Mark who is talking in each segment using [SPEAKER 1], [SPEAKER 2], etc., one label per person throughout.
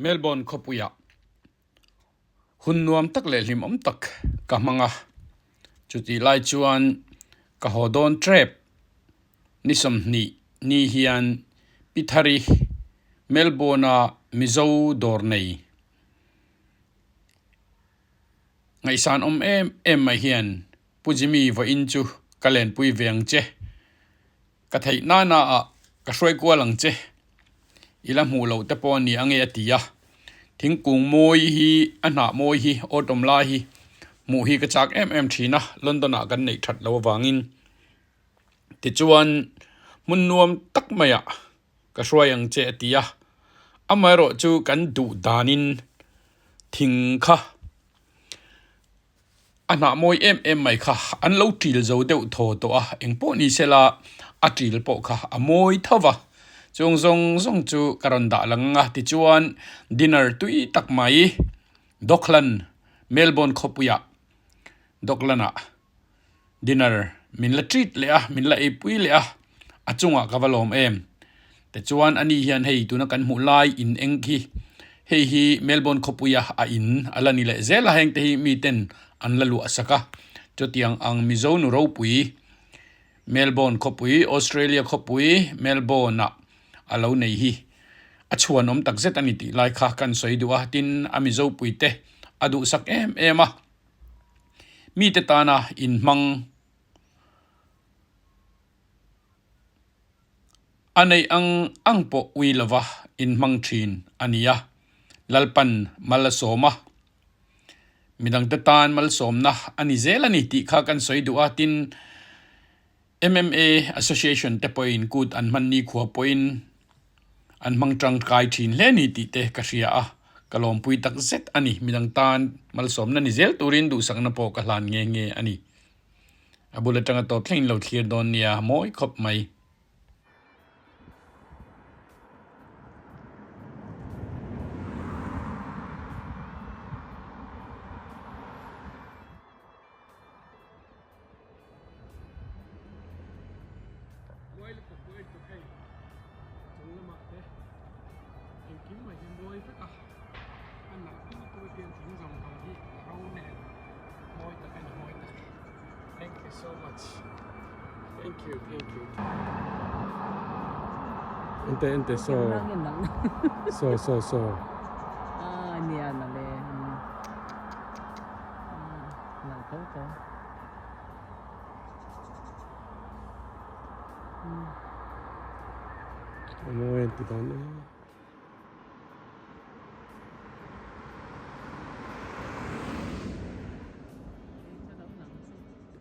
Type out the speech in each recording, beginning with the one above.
[SPEAKER 1] Melbourne khawpuiah hun nuam tak leh hlimawm tak ka hmang a, chutih lai chuan ka haw dawn tep ni 20 ni hian Pi Thari Melbourne-a Mizo dawr nei ngaihsan awm em em mai hian Pu Jimmy vawiin chu ka lenpui ve ang che. Ka theih nana ah ka hruai kual ang che. I la hmuh loh te pawh a ni ange a ti a. Thingkung mawi hi a hnah mawi hi autumn lai hi hmuh hi ka chak em em thin a, London ah kan neih that loh avangin. Tichuan hmun nuam tak maiah ka hruai ang che a ti a. Amaherawh chu kan duh danin thing kha A hnah mawi em em mai kha an lo ṭil zo deuh thaw tawh a, eng pawh ni sela a ṭil pawh kha a mawi tho va. Chung zawng zawng chu ka rawn dah lang ang a, tichuan dinner tui tak mai Dockland, Melbourne khawpuiah Dockland-ah dinner min la treat leh a, min la eipui leh a, a chungah ka va lawm em. Tichuan ani hian hei tuna kan hmuh lai in eng khi hei hi Melbourne khawpuia a in a la ni leh zel a, hengte hi miten an la luah sak a. Chutiang ang Mizo nu ropui Melbourne khawpui, Australia khawpui Melbourne-ah a lo nei hi a chhuanawm takzet a ni tih lai kha kan sawi duh a, tin a Mizo puite a duhsak em em a. Mite tana inhmang a neih ang ang pawh ui lova inhmang thin a ni a, Lalpan mal a sawm a, midangte tan malsawmna a ni zel a ni tih kha kan sawi duh a, tin MMA Association te pawhin kut an hman nikhua pawhin an hmang tangkai thin hle ni tih te ka hria a, ka lawmpui tak zet a ni. Midang tan malsawmna ni zel turin duhsakna pawh ka hlan nghe nghe a ni. A bul atanga tawp thlengin lo thlir dawn nia, mawi khawp mai. Mawi lutuk mawi lutuk hei chung lamah te engkim mai hi mawi vek a a nalh lutuk a hian thing zawng zawng hi a ro nen mawi tak a ni mawi tak thank you so much thank you thank you ente ente saw saw saw saw
[SPEAKER 2] a nia nalh e nalh tho tho.
[SPEAKER 1] A mawi an ti dawn e.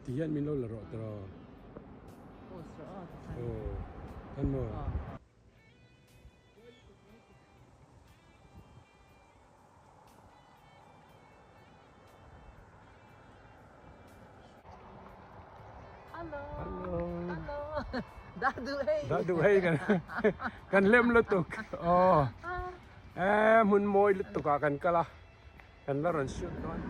[SPEAKER 1] Ti hian min lo la rawh tawh. Aw, tan maw? Dadu hei kan kan lem lutuk aw e hmun mawi lutuk ah kan kal a kan la rawn shoot dawn.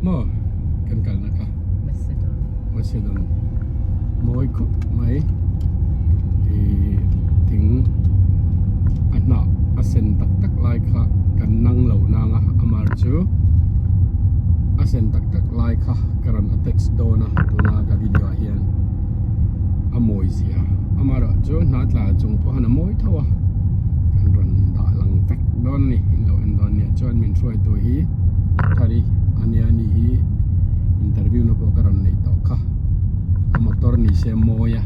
[SPEAKER 1] Maw kan kalna kha Macedon mawi khawp mai ih thing a hnah a sen tak tak lai kha kan nang lo nang a amar chu a sen tak tak lai kha ka rawn attach dawn a tuna ka video ah hian a mawi zia amaherawh chu hnah tla chung pawh han a mawi tho a kan rawn dah lang vek dawn. dawn a ni in lo en dawn nia chuan min hruaitu hi Thari a nia ni hi interview na pawh ka rawn neih tawh kha a motor ni se mawi a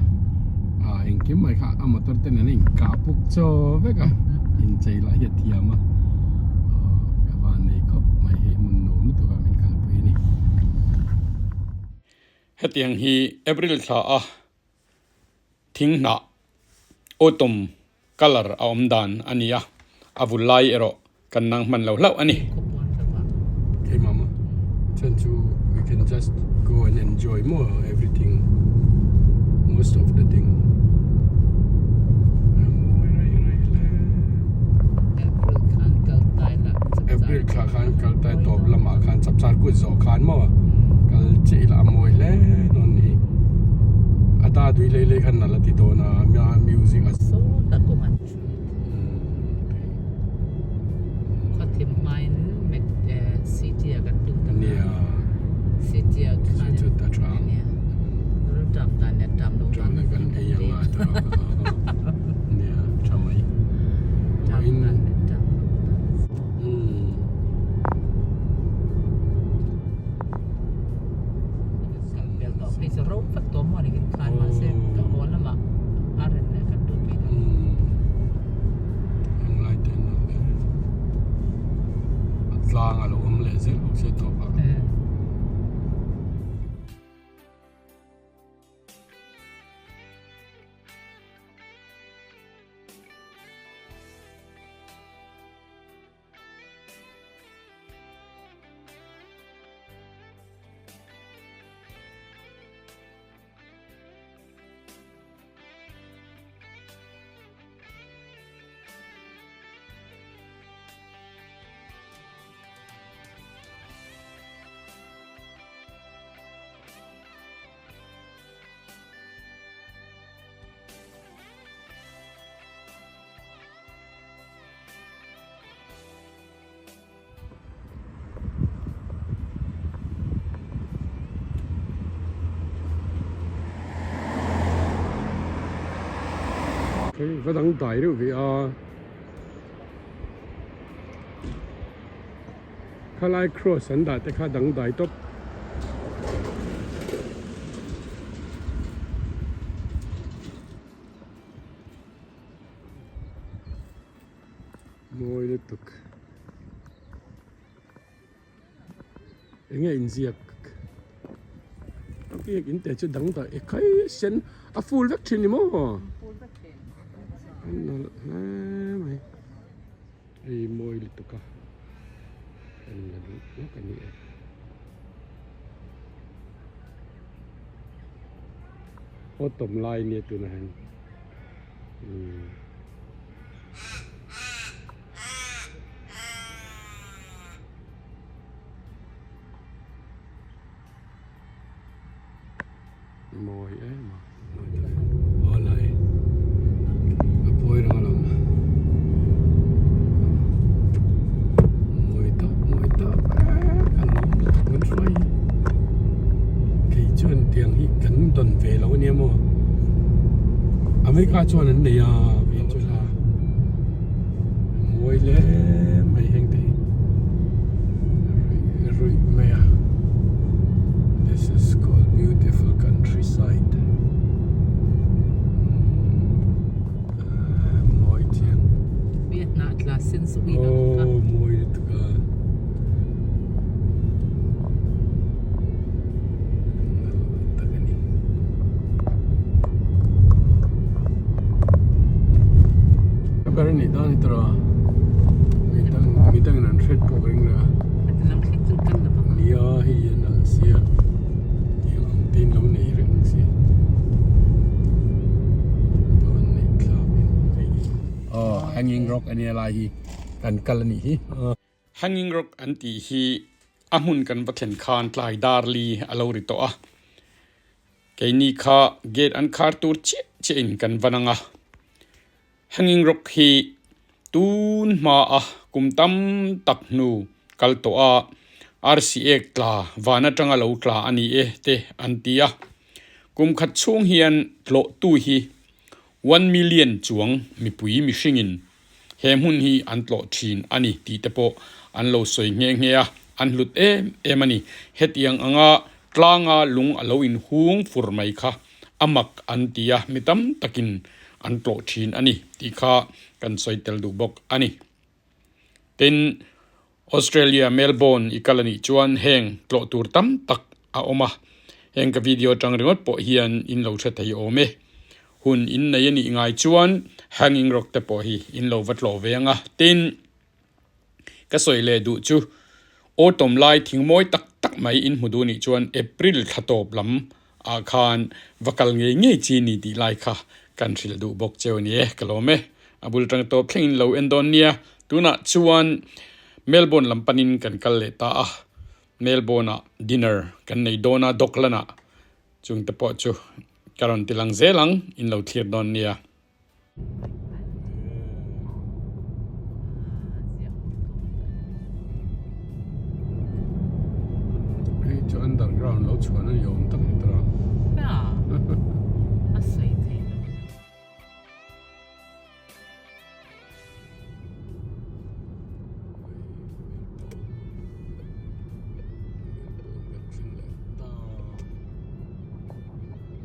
[SPEAKER 1] ah engkim mai kha a motor te nen a inkah puk chaw vek a inchei lah hi a thiam a aw ka van nei khawp mai hei hmun nuam lutuk ah min kalpui a ni. Hetiang hi April thla a thing hnah autumn colour a awm dan a ni a, a vul lai erawh kan nang hman lo hlauh a ni. Okay mama, chuan chu we can just go and enjoy more everything most of the thing. April thla khan kal tai tawp lamah khan chapchar kut zawh khan maw kal chiah ila a mawi hle dawn ni a ta tui lei lei khan nalh a ti dawn a music a A tlang a lo awm leh zel bawk sia tawp ah. Hei va dang dai reuh ve a khalai cross an dah te kha dang dai tawp. Mawi lutuk enge inziak biak in te chu dang dah e khai sen a full vek thin ni maw a nalh hle mai hei mawi lutuk a en la duh hlek a ni e. Autumn lai nia tunah hian umm. Mawi em a aw lai a pawi rang alawm mawi tawp mawi tawp ka lawm lutuk min hruai hi kei chuan tiang hi kan dawn ve lo ania maw America chuan an nei a kei chuan a mawi hle mai heng te hi ruih ruih mai a this is called beautiful countryside mawi chiang aw mawi lutuk a. Tak a ni. Ka ber anih dawn ni tawh a. Mi dang mi dangin an hriat pawh ka ring lo a. Nia hei hi a nalh sia tiang ang te in lo nei reng si. Dawn neih thlak in hei hi. Aw hanging rock ania lai hi kan kal anih hi. Hanging Rock an tih hi a hmun kan va thlen khan tlai dar li a lo ri tawh a, keini kha gate an khar tur chiah chiah in kan va nang a. Hanging Rock hi tun hma a kum tam tak hnu kal tawh a, arsi ek tla van atanga lo tla a ni e te an ti a. Kum khat chhung hian tlawhtu hi 1 million chuang mipui mihringin. he hmun hi an tlawh thin a ni tih te pawh an lo sawi nghe nghe a, an hlut em em a ni. Hetiang anga tlanga lung a lo inhung fur mai kha a mak an ti a, mi tam takin an tlawh thin a ni tih kha kan sawi tel duh bawk a ni. Tin, Australia Melbourne i kal a nih chuan heng tlawh tur tam tak a awm a, heng ka video atang ringawt pawh hian in lo hre thei awm e. Hun in nei a nih ngai chuan Hanging Rock te pawh hi in lo va tlawh ve ang a. Tin, ka sawi leh duh chu autumn lai thing mawi tak tak mai in hmu duh nih chuan April thla tawp lam ah khan va kal ngei ngei chi ni tih lai kha kan hrilh duh bawk cheu a ni e, ka lawm e. A bul tang tawp thlengin lo en dawn nia. Tunah chuan Melbourne lam panin kan kal leh ta a, Melbourne ah dinner kan nei dawn a, Dockland ah chung te pawh chu ka rawn ti lang zel ang, in lo thlir dawn nia. Hei chu underground lo chhuan a ni awm tak ni tawh
[SPEAKER 2] a. A sawi thei lo.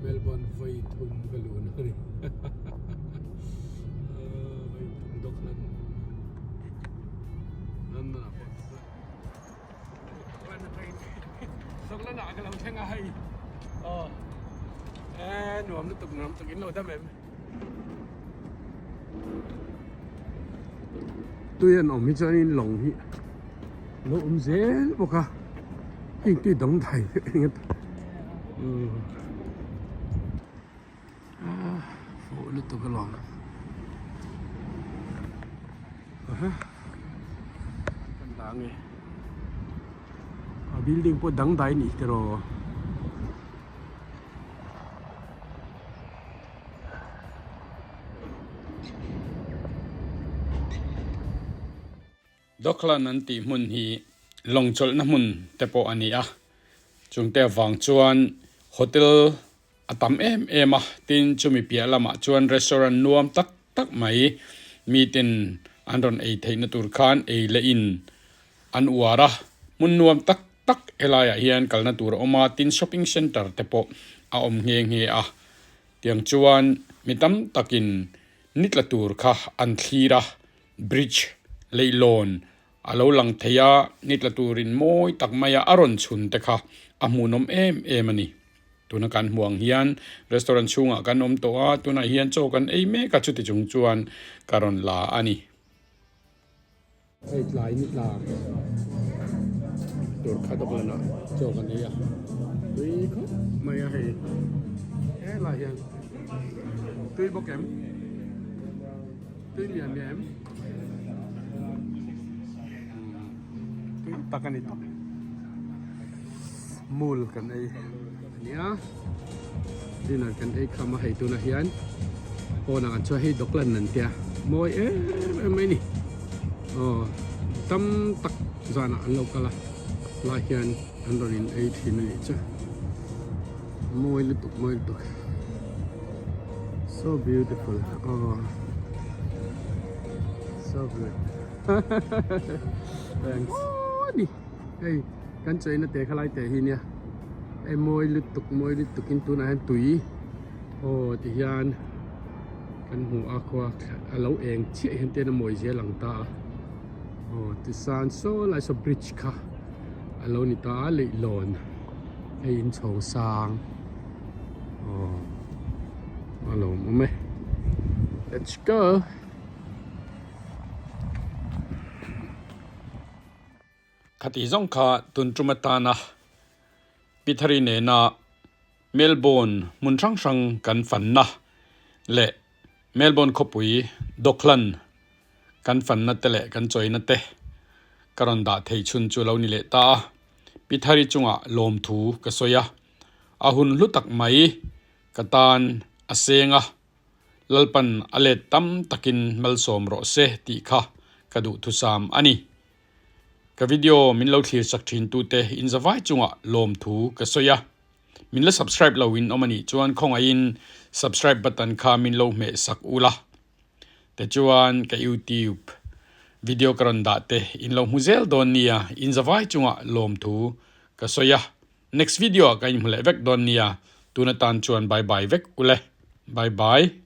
[SPEAKER 1] Melbourne vawi thum ka luh na a ni vawi thum Dockland London ah pawh Dockland atangin Dockland ah ka lo thleng a hei aw nuam lutuk nuam lutuk in lo dam em. Tui an awm hi chuanin lawng hi a lo awm zel bawk a heng tui dang thai eng a fuh lutuk alawm aha kan dah ange a building pawh dangdai a nih tiraw. Dockland an tih hmun hi lawng chawlhna hmun te pawh a ni a, chungte avang chuan hotel a tam em em a, tin chumi piah lamah chuan restaurant nuam tak tak mai miten an rawn ei theihna tur khan ei leh in an uar a, hmun nuam tak tak helaiah hian kalna tur a awm a, tin shopping centre te pawh a awm nghe nghe a, tiang chuan mi tam takin ni tla tur kha an thlir a, bridge leihlawn a lo lang thei a, ni tla turin mawi tak maia a rawn chhun te kha a hmuhnawm em em a ni. Tuna kan hmuh ang hian restaurant chhungah kan awm tawh a, tunah hian chaw kan ei mek a, chuti chung chuan ka rawn la a ni. Hei tlai ni tla tur kha dawk lan ah chaw kan ei a tui khawp mai a hei helai hian tui bawk em tui miah miah em tui tak a ni tawp mul kan ei ania dinner kan ei kham a hei tunah hian pawnah kan chuan hei Dockland an tia mawi em em mai ni aw tam tak zanah an lo kal a lai hian an rawn in ei thin a nih chu mawi lutuk mawi lutuk so beautiful aw so good thanks ni hei kan chaina te kha lai te hi nia hei mawi lutuk mawi lutuk in tunah hian tui aw ti hian kan hmu a khua a lo eng chiah hian ten a mawi zel ang ta a aw tichuan saw lai saw bridge kha a lo ni ta a leihlawn hei inchho sang aw a lawmawm e let's go. Khati zawng kha tun tum atana Pithari nena Melbourne hmun hrang hrang kan fanna leh Melbourne khawpui Dockland kan fanna te leh kan chawina te ka rawn dah thei chhun chu lo ni leh ta a. Pithari chungah lawmthu ka sawi a, a hun hlu tak mai ka tan a seng a. Lalpan a let tam takin malsawm rawh se tih kha ka duhthusam a ni. Ka video min lo thlir sak thin tute inzavai chungah lawmthu ka sawi a. Min la subscribe lo in awm a nih chuan khawngaihin subscribe button kha min lo hmeh sak ula. Tichuan ka YouTube video ka rawn dah te in lo hmu zel dawn nia, in zavai chungah lawmthu ka sawi a. Next video ah ka inhmu leh vek dawn nia, tun atan chuan bye bye vek ule. Bye bye.